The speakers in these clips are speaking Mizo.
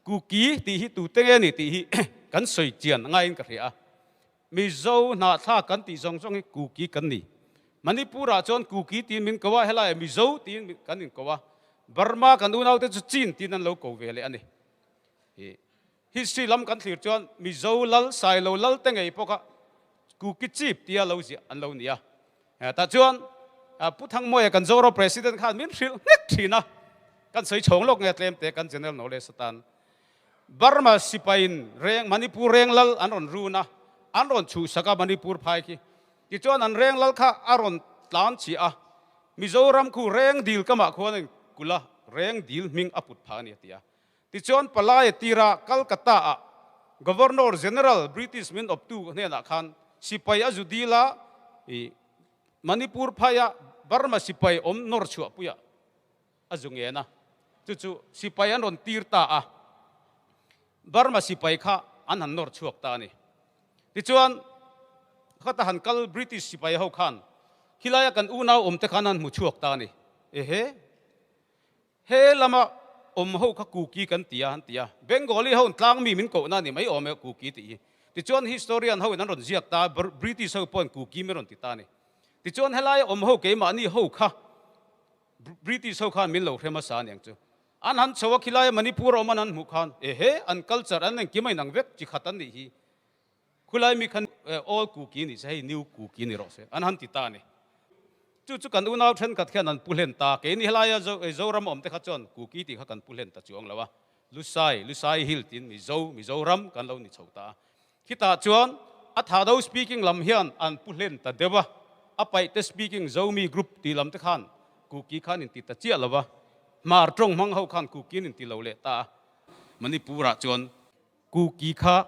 Kuki tih hi tute nge ni tih hi kan sawi chian ngaiin ka hria a. Mizo hnahthlak kan tih zawng zawng hi Kuki kan ni. Manipur-ah chuan Kuki tiin min ko a, helaiah Mizo tiin kan inko a. Burma kan unaute chu Chin tiin an lo ko ve leh a ni. History lam kan thlir chuan Mizo lal, Sailo lal te ngei pawh kha Kuki Chief tia lo ziah an lo ni a. Tah chuan Pu Thangmawia kan Zoro President khan min hrilh nghek thin a, kan sawi chhawng lawk nge tlem te kan General Knowledge atan. Burma sipaiin reng Manipur reng lal an rawn run a, an rawn chhuhsak a Manipur phai khi. Tichuan an reng lal kha a rawn tlan chhiah a, Mizoram khu reng dil kamah khuan a inkulh a, reng dil hming a put phah a ni a ti a. Tichuan Palai tira Calcutta-ah Governor General British min awptu hnenah khan sipai a zu dil a, i Manipur phaia Burma sipai awm nawr chhuahpuiah a zu ngen a, chu chu sipai an rawn tir ta a, Burma sipai kha an han nawr chhuak ta a ni. Tichuan khata han kal British sipai ho khan khilaia kan unau awmte khan an hmu chhuak ta a ni. Ehe! He lama awm ho kha Kuki kan ti a, an ti a. Bengali ho tlang mi min kohna a ni mai awm e Kuki tih hi. Tichuan historian ho in an rawn ziak ta a, British ho pawhin Kuki min rawn ti ta a ni. Tichuan helaia awm ho keimahni ho kha British ho khan min lo hre hmasa a niang chu. An han chho a khilaia Manipur a awm an han hmuh khan ehe an culture an engkim a inang vek chi khat an nih hi. Khulai mi khan Old Kuki ni se hei New Kuki ni rawh se an han ti ta a ni. Chu chu kan unau thenkhat khian an pu hlen ta. Keini helaia Zoram awm te kha chuan Kuki tih kha kan pu hlen ta chuang lo a. Lusai, Lusai Hill tiin Mizo, Mizoram kan lo ni chho ta a. Khitah chuan a Thado speaking lam hian an pu hlen ta deuh a. A Paihte speaking Zomi group tih lam te khan Kuki khan inti ta chiah lo a. Hmar tawng hmang ho khan Kuki an inti lo leh ta a. Manipur-ah chuan Kuki kha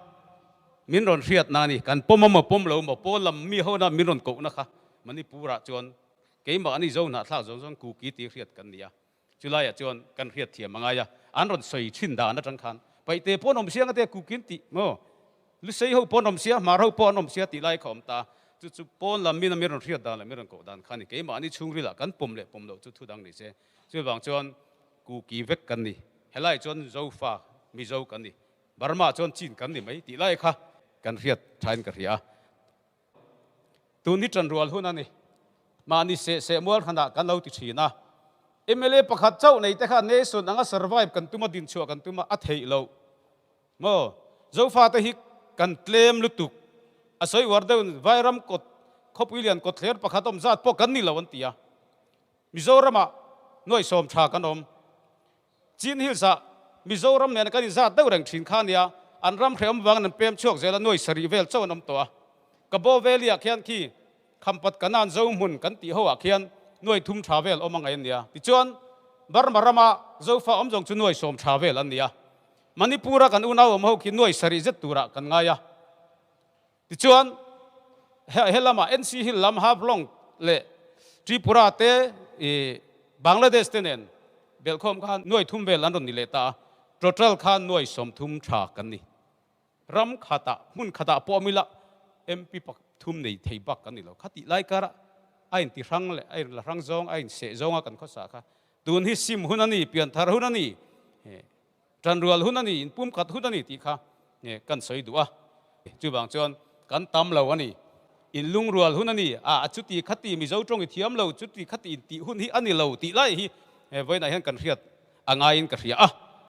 min rawn hriat na ni, kan pawm a maw pawm lo maw, pawl lam mi ho na min rawn kohna kha Manipur ah chuan keimah ani zo hnahthlak zawng zawng Kuki tih hriat kan ni a, chulaiah chuan kan hriat thiam a ngai a, an rawn sawi thin dan atang khan Paihte pawh an awm sia ngate Kuki an tih maw, Lusei ho pawh an awm sia, Hmar ho pawh an awm sia tih lai kha a awm ta, chu chu pawn lam min a min rawn hriat dan leh min rawn koh dan kha a ni, keimah ani chhungril ah kan pawm leh pawm loh chu thu dang ni se, chuvang chuan Kuki vek kan ni. Helai chuan Zofa, Mizo kan ni. Burma chuan Chin kan ni mai tih lai kha kan hriat thain ka hria a. Tun hi ṭanrual hun a ni. Mahni seh seh mual hranah kan lo ti ṭhin a. Mla pakhat chauh nei te kha nation anga survive kan tum a, dinchhuah kan tum a, a theih loh. Maw? Zofa te hi kan tlem lutuk. A sawi uar deuh in Vairam kawt, khawpui lian kawtthler pakhat awm zat pawh kan ni lo an ti a. Mizoramah nuaihsawm tha kan awm. Chin Hills-ah Mizoram nena kan inzat deuh reng thin kha nia, an ram hrehawm vangin an pem chhuak zel a, nuai sarih vel chauh an awm tawh a. Kabo Valley-ah khian khi Khampat Kanan Zo hmun kan tih hoah khian nuai thum tha vel awm a ngaih a nia. Tichuan, Burma rama Zofa awm zawng chu nuai sawm tha vel an ni a. Manipur-a kan unau awm ho khi nuai sarih zet turah kan ngai a. Tichuan, he lamah NC Hill lam Haflong leh Tripura te i Bangladesh te nen belhkhawm khan nuai thum vel an rawn ni leh ta a, total khan nuai 30 tha kan ni. Ram khatah, hmun khatah pawh awm ila MP pathum nei thei bak kan ni lo. Khatih lai karah a inti hrang leh a inla hrang zawng, a inseh zawnga kan khawsa kha tun hi sim hun a ni, pianthar hun a ni. Ṭanrual hun a ni, inpumkhat hun a ni tih kha kan sawi duh a. Chuvang chuan kan tam lo a ni. Inlungrual hun a ni, a chuti khati Mizo ṭawng i thiam lo, chuti khati intih hun hi a ni lo tih lai hi vawiinah hian kan hriat a ngaiin ka hria a.